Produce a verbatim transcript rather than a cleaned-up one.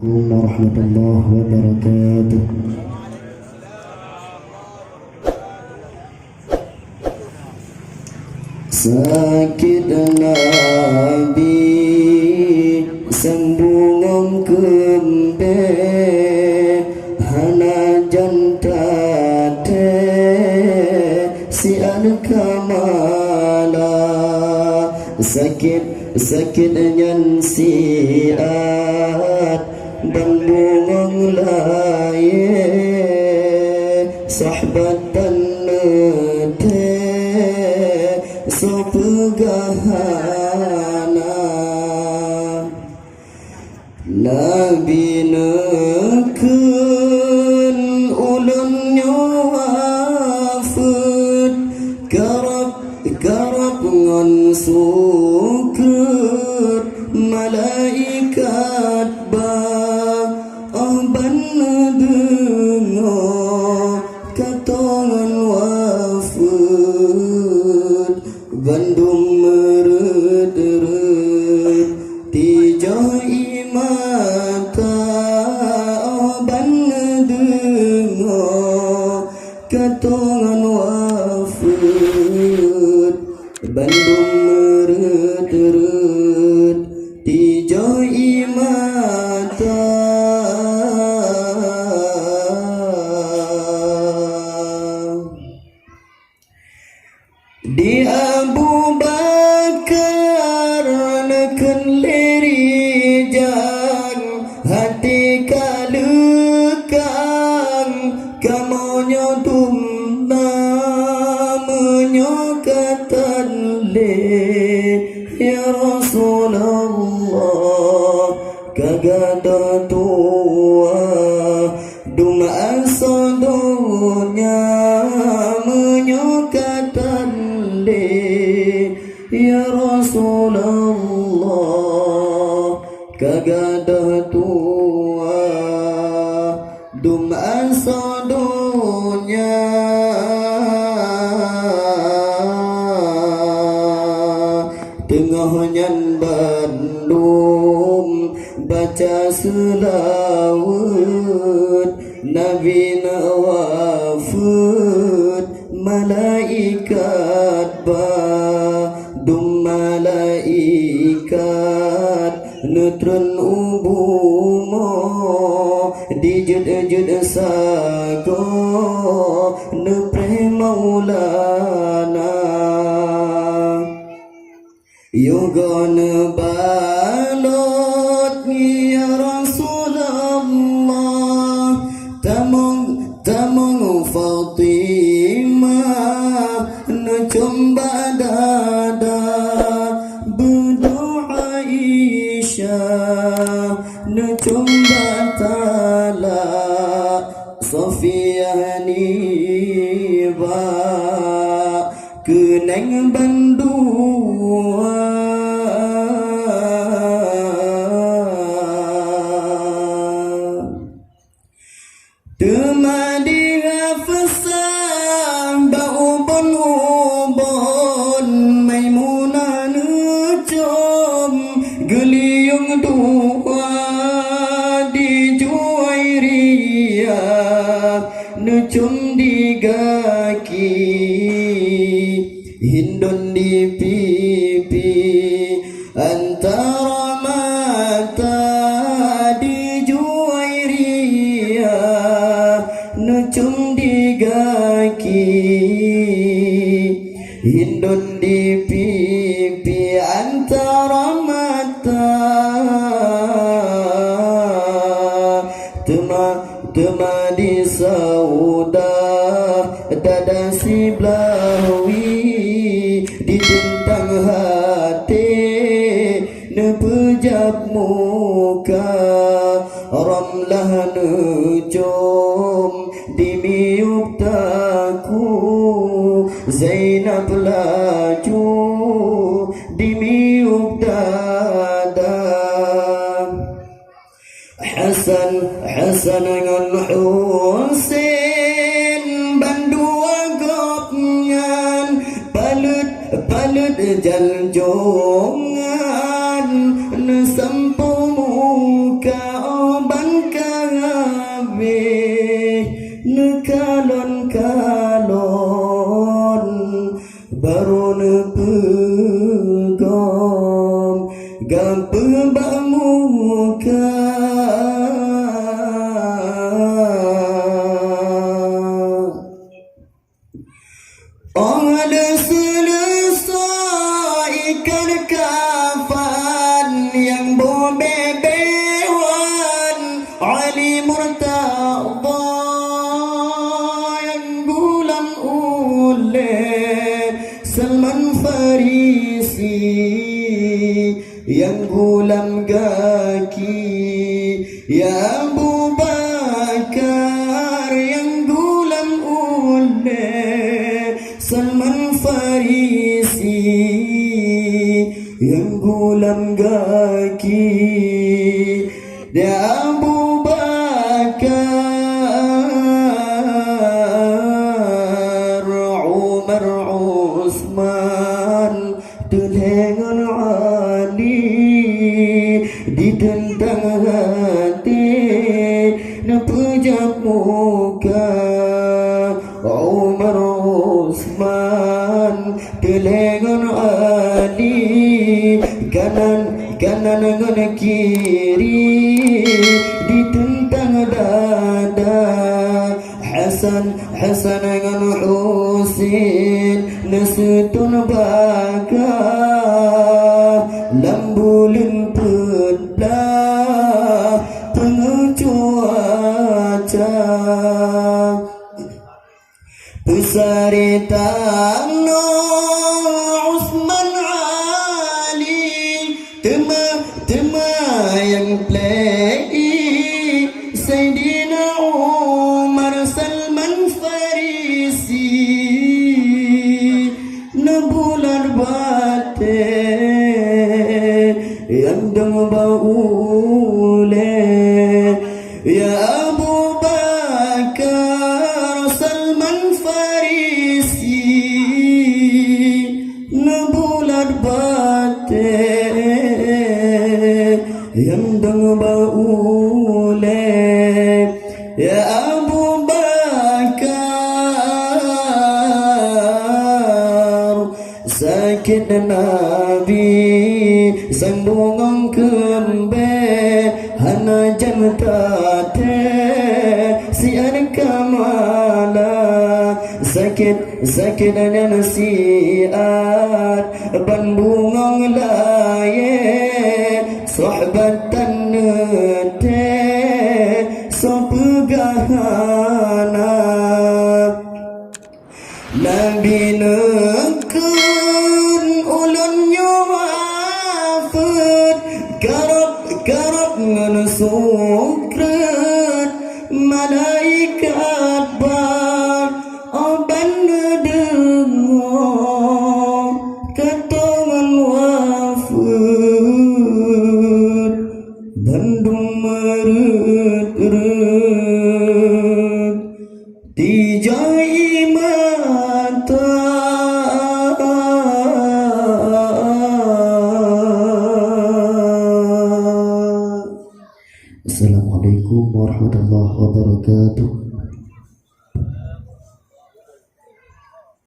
Warahmatullahi wabarakatuh. Sakét Nabi sambungong keumbée, hana jan taté siat kamala. Sakét, sakét nyan siat ban bungong layée, sahabat tan neuté soe peugah hana. Nabi neukheun ulôn nyoe wafeuet, karab, karab ngon sukeuet malaikat ba óh ban neudeungoe ka tô ngon wafeuet. Bandum meureuet-reuet tijoh ie mata óh ban neudeungoe ka tô ngon wafeuet. Bandum meureuet-reuet tijoh ie mata. Di Abu Bakar neukheun lé rijang, até ka leukang, kamoe nyoe dum na meunyoe ka tan lé, ya Rasulullah, ka gadôh tuha. Dum asoe donya meunyoe ka tan lé, ya Rasulullah, ka gadôh tuha. Dum asoe donya teungoh nyan bandum baca seulaweuet, Nabi na wafeuet, malaikat ba dum malaikat neutreun u bumoe, dijeuet-jeuet sagoe neupreh Maulana. Yoh goe neubalot, ya Rasulullah, tamong, tamong Fatimah neucom bak dada, beudôh Aisyah neucom bak talak, Sofia nibak keuneng bandua. Teuma di Hafsah bak ubon-ubon, Maimunah neucom geuliyong dua, di Juwairiyah neucom di gaki, Hindun di pipi, antara mata, di Juwairiyah neucom di gaki, Hindun di pipi, antara mata. Teuma, teuma di Saudah, dada siblaih wie, di teuntang até neupeujab muka, Ramlah neucom di miyueb takue, Zainab laju di miyueb dada. Hasan, Hasan ngon Husen bandua gobnyan paleuet, paleuet janjongan, neusampoe muka, oh, Gampeuh bak muka. Óh lheueh seuleusoe ikat kafan nyang boh beubeuen Ali Murtadha nyang gulam ulée Salman Farisi nyang gulam gaki, ya Abu Bakar nyang gulam ulée, Salman Farisi nyang gulam gaki, ya Abu Bakar, Umar, Utsman, Teulhée ngon Ali diteuntang até neupeujak muka. Umar, Utsman, teulhée ngon Ali, kanan, kanan ngon kiri diteuntang dada. Hasan, Hasan ngon Husein neuseuton baka lam buleuen peuet blaih teungoh cuaca. Peusaré tanoh Utsman Ali, teuma, teuma nyang plei Saidina Umar, Salman Farisi, neubulat batée nyang dong bak ulée. Ya Abu Bakar, Salman Farisi, neubulat batée nyang dong bak ulée. Ya Abu Bakar, sakét Nabi sang bungong keumbée, hana jan taté siat kamala. Sakét, sakét nyan siat ban bungong layée, sahabat tan neuté soe peugah hana. Nabi neukheun, "Ulôn nyoe wafeuet, karab, karab ngon sukrat." Malaikat ban, oh, ban neudeungoe ka tô ngon wafeuet, bandum meureuet-reuet. Tijai mata. Assalamualaikum warahmatullahi wabarakatuh.